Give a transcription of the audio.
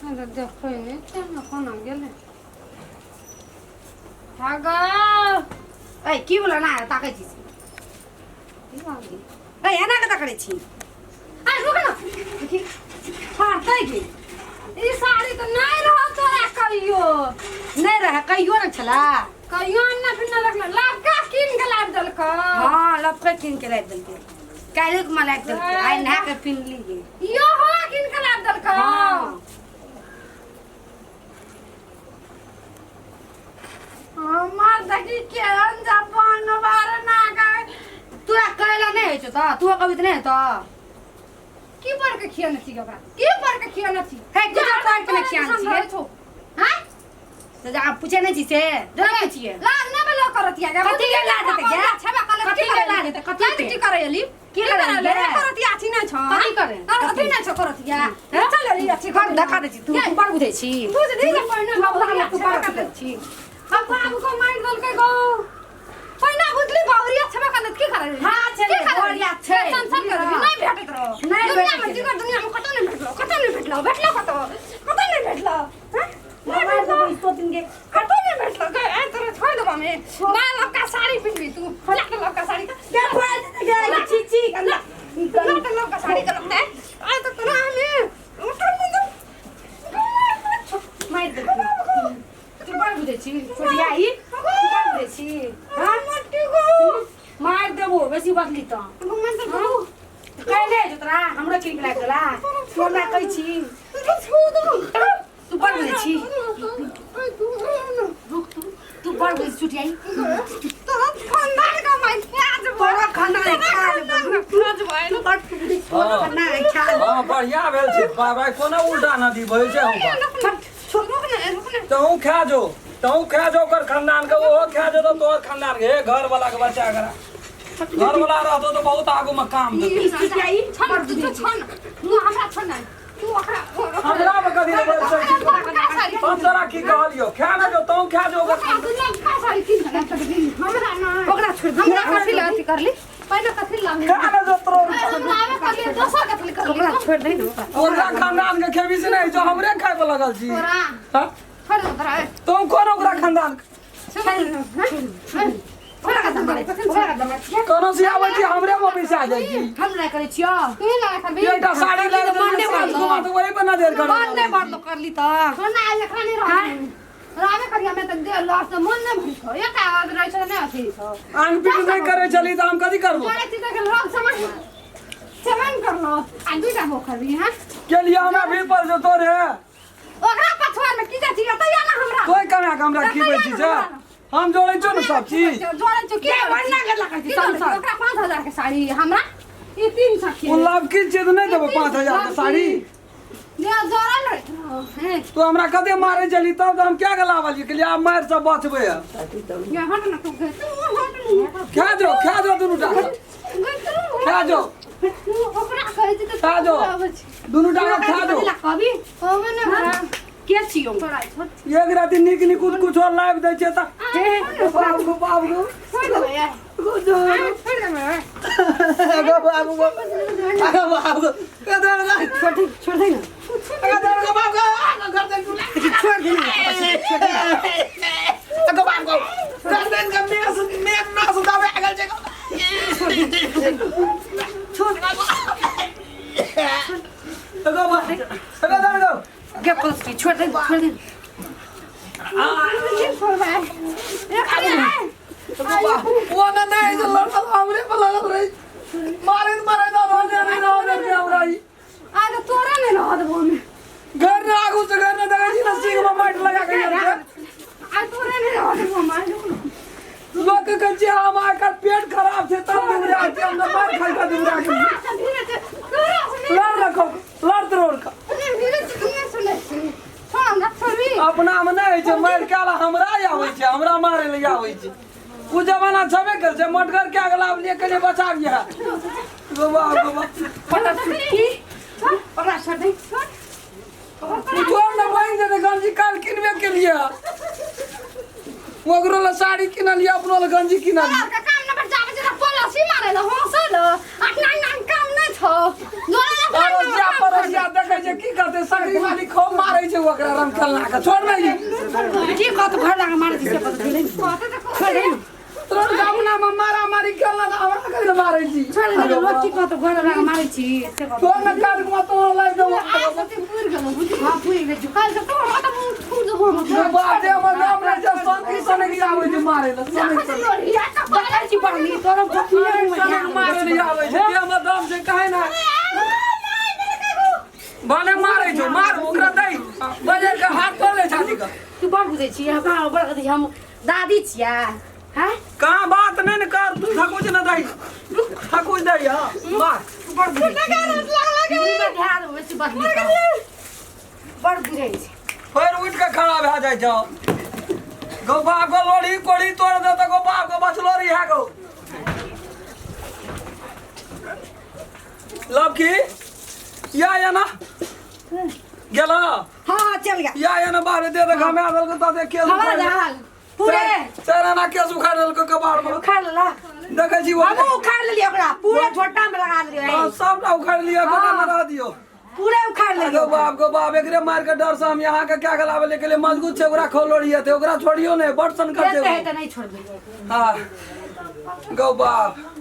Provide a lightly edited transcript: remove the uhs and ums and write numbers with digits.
अरे देखै नहि छै ने कोना गेलै हगो। ए की बोला ना ताकै छी ए एना कता करै छी? आ रुक ना, देखी फाड़तै की ई साड़ी? तऽ नहि रहल तोरा कहियो। नहि रहे कहियो ने छला। कहियो अन्ना फिरना लगल लबका कीन के लाबि देलकौ। हाँ, लपके कीन के लाबि देलकै, काल्हि के लाबि देलकै, आइ नहा के पिन्हलियै। यो हो कीन के लाबि देलकौ? हाँ। हमर देखी केहन जपान बार ना गए। तोरा कैला नहि होइ छौ तऽ तू कभी तऽ नहि हेतौ। की पर के खियाने छी ओकरा? की पर के खियाने छी? हे, कुछो पढ़ के नहि खियाने छी। छौ हैं? तऽ जा पूछे नहि छी से जरा पूछिए। लाज नहि भेलो करतिया गे? कथी के लाज हेतै गे? छेबा कले। कथी के लाज हेतै? कथी के? की करे एली? की करे एली? रे करतिया छी नहि छौ? कथी करे? अथी नहि छौ करतिया? चल एली अथी। बड़ धक्का दै छी तू, तू बड़ बुझै छी। बुझ नहीं जे पहिने तू बाबू तू बड़ बुझै छी। अब बाबू को मार देलकै गो। पहिने बुझली बावरिया छेबा कले, की करे? हाँ, छेबे, की करे? बावरिया छै। टेंशन करे नहीं भेटत रहो। नहि दुनिया भेटै में छै। जिगर दुनिया में कतौ नहीं भेटलो, कतौ नहीं भेटलो, भेटलो कतौ? कतौ नहीं भेटलो, हैं? नहीं मार भेटलो। देबो इसको दिन के। कतौ नहीं भेटलो गे। ए तोरा छोड़ देबो हमे ना। लबका साड़ी पिन्हबी तू? ला के लबका साड़ी के फोड़ देते गे? छी छी गंदा। ला के लबका साड़ी के लगते आ तो तोरा हमे उठो मुंदो। मार देबो। तू बड़ बुझै छी छोटियाही, तू बड़ बुझै छी। हाँ, मट्टी गो। मार देबो बेसी बदली तऽ। घुमन तो घुम। कैले जो तोरा हमरो कीन के लाबि देला, तू हमरा कहै छी। छोड़ दो। तू बड़ बुझै छी, रुक तू, तू बड़ बुझै छी छोटियाही। तोरा खानदान का मार प्याज। तोरा खानदान खा लेबो। तू बड़ बुझै छी, तोरा खानदान खा लेबो। हँ, बढ़िया भेल छै बाबा, कोना उल्टा नदी बहै छै हौ बा। रुक ना, रुक ना। तहूँ खा जो, तहूँ खा जो ओकर खानदान के, ओहो खा जो तो तोहर खानदान के। हे, घर वाला के बच्चा करा, घर वाला रहतो तो बहुत आगू में काम देतो। छोटियाही छोड़ बड़ तू। बुझै छी। छोड़ तू हमरा, छोड़ ना तू ओकरा। हमरा में कथी ले बोल सकै छी? हम तोरा की कहलियो? खा ना जो, तहूँ खा जो ओकर खानदान। हमरा ना। ओकरा छोड़ दे। हमरा कथी लए अथी करली पहिने? कथी लागे? खा ना जो तोरो। हमरा आबे करली, दोसर कथी करली? ओकरा छोड़ दे ने ओकरा। ओकरा खानदान के खेबी से नहीं जो हमरे खाए पर लगल छी। तोरा। हाँ? छोड़ दे तोरा। तुम कोन ओकरा खानदान के? ओकरा कदम मारै छी, ओकरा कदम मारै छी। कोनो से आबै छी हमरे में पैसा जाइ छी। हम नहि करै छियौ। तू लगा करबी। एकटा साड़ी लए मन नहि साड़ी घुमा तऽ वही पर नजर कर। मन नहि भरलो करली तऽ। छोड़ ना, आज एकरा नहीं रह रावे करिया में तऽ दे लॉस तऽ मन नहीं भरि छौ। एक आवाज रहै छौ नहि अथी छौ। आंग पीट नहि करै छली तऽ हम कथी करबो? तोरे चीज के लोग समझ सेवन करलो आ दुईटा हो करबी। हां। के लिए हमरा भीड़ पर जो तोरे। ओकरा पछुआ में की जाती एतै ना हमरा। तोय कमा के हमरा खिबै छी से हम जोड़ै छौ ने सब चीज। जोड़ै छौ की? के बन्ना करला करै छी की सन जोड़ै छौ? सन। ओकरा 5000 के साड़ी, हमरा ई 300 के। ओ लवकी चीज नहि देबो 5000 के साड़ी। जे जोड़ल रहै छौ हैं। तू हमरा कते मारै छली तब तऽ हम क्या गलावलियै के लिए आब मारि से बचबै है। ये हट ना तू गे, तू हट ना। खा जो, खा जो दुनू टा के। गे तू। खा जो। तू ओकरा कहै छी तऽ खा जो। आबै छी। दुनू टा के खा जो। कथी ला कहबी? कहबै ने हमरा। के छियौ? छोड़ा छोड़। एक राति नीक निकुत कुछो लाबि दै छै तऽ हे बाबू गो, बाबू गो। छोड़ देबै यार। गो जो। छोड़ देबै। गो बाबू गो, अरे बाबू गो, कदर गो। छोड़ दे, छोड़ दे ना। कदर गो बाबू गो, गर्दन को। छोड़ दे ना, छोड़ दे। गो बाबू गो, गर्दन के मेस मेस नस दबा गेल छै। छोड़। गो बाबू, कदर गो। के पलस छोड़ दे, छोड़ दे। छोड़बै एक वो ना नहीं जो लड़का हमरे पर लगल रही मारे मारे ना रह नहीं रह दे हमरा ई। आ तऽ तोरा नहि रह देबो हमे। घर ना आगू से घर ना देखै छी ना सिंह में माटि लगा के गेल छै। आ तोरा नहि रह देबो हम आ रुक ना। लोक के कहै छियै हम आकर पेट खराब छै तब दुबरा छै, हम तऽ मारि खाइ के दुबरा के। तोरा से धीरे से तोरा से नहि। लड़ रखो, लड़त रहो का। नहि धीरे से दुनिया सुनै छी, छोड़ हमरा, छोड़बी। अपना में नहि होइ छै मारि काल हमरा आबै छै, हमरा मारे लए आबै छै। ओ जमाना छेबे कर छै मटगर के अगला लिए कने बचाबिए गोबा गोबा। पता की ओकरा छोड़ दे, छोड़। तू छोड़ ना, बहिन जेतै गंजी काल किनबे के लिए। ओकरो ला साड़ी किनलियै, अपनो ला गंजी किनलियै। तोरा के काम न पर जाबे छै पलसी मारे ल हंसै ल आ नान नान काम नै छौ जोरे ल। पड़ोसिया पड़ोसिया देखै छै की करतै? सकरी वाली खूब मारै छै ओकरा रंग खेलना के। छोड़ नहीं। की कहत घर लगा मारै छी से पता चलै। कहते त छोड़ दे। तोर गामना में मारा मारी खेलना त हमरा कहि मारै छी। छोड़ दे। लोग की कहत घर लगा मारै छी से कहत? तोर न काट के तोर लाइफ देबो। आ सती पुर गेलो बुझी। हां, पुरि गेल छी। काल के तो हमरा त मुंह फूट देबो हम। बाप रे, हमर गाम नहि छै, सनकी सनकी आबै छै मारै लए, सनक सनक। देखै छी बहनी तोरा बकिया। सनक मारै लए आबै छै। देहमे दम छै काहे ना? भने मारै छौ, मार ओकरा, दै बजर के हाथ तोड़ ले छाती के। तू बड़ बुझै छी हमरा, बड़ कथी हम दादी छियै हैं? कहाँ बात नहि ने कर तू। थकुच न दै, थकुच दै। हाँ, मार। तू बड़ बुझै छी, मुँहमे ध्यान होइ छै बहनी के। बड़ बुझै छी। फेर उठि के खड़ा भए जाइ छौ। गौ बाप गो, लोढ़ी कोढ़ी तोड़ दे तऽ गौ बाप गो, बचलोरी है गौ। लवकी या या ना गेला। हाँ, चल गया। या या ना बाहर दे दे, घमे देलको तऽ देख केस हवा उखाड़ि। दाल पूरे चारि आना केस उखाड़ि देलको कपाड़ पर। उखाड़ लेला। देखै छी। हमहूँ उखाड़ लेलियै ओकरा, पूरे झोटा में लगा देलियै। हाँ, सबटा उखाड़ि लिअ, गोटा न रह दियौ। पूरे उखाड़ लेलियै। गो बाप गो बाप, एकरे मार के डर से हम यहाँ के क्या गलावे लेके लिए। मजबूत छै ओकरा, खोलोड़ी हेतै ओकरा, छोड़ियो नहीं, बड़ सन कर देते है छै। तऽ नहीं छोड़बै। हाँ गौ बाप।